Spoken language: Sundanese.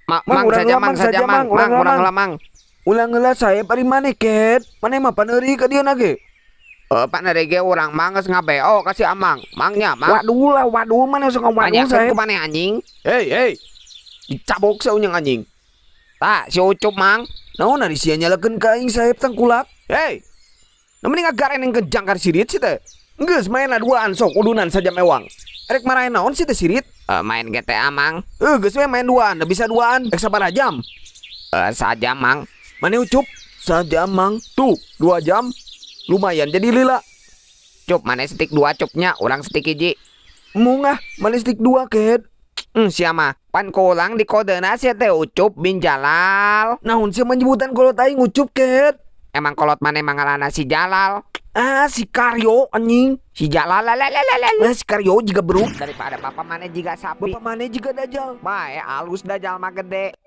Mang, Mang, urang saja heula, mang, Mang, saja saja, mang, Mang, mang, urang heula, urang Mang. Heula, mang. Ulang heula saya ari maneh, Ket. Maneh mah paneuri ka dieu ge. Eh, pan dari ge urang mah geus ngabeo ka si Amang. Mangnya, mang. Waduh lah, waduh, maneh sok ngawadul Tanyakeun saya. Ku maneh, anjing. Hei, hei. Dicabok saunya, anjing. Tah, si Ucup, mang. Naon ari sia nyalakeun ka aing, Saep tangkulak? Hei. Nu mending ngagareng kejang ka sirit sih teh. Geus main duaan sok udunan sajam ewang. Erek marahin naon sih teh, sirit? Eh, main GTA, mang. Eh, geus we main duaan, da bisa duaan. Rek sabaraha jam? Eh, sajam, mang. Maneh, Ucup? Sajam, mang. Tuh, 2 jam. Lumayan jadi lila. Cup, maneh stick dua, Cupnya, urang stick hiji. Mung ah, maneh stick dua, Ket. Sia mah. Pan ku urang di kodena sia teh Ucup bin Jalal. Naon sih menyebutan kolot aing Ucup, Ket? Emang kolot maneh mangalana si Jalal. Ah, si Karyo, anjing. Si Jalal lalalala. Nah, si Karyo juga beruk. Daripada papa maneh jiga sapi. Bapak maneh juga dajal. Bae alus dajal mah gede.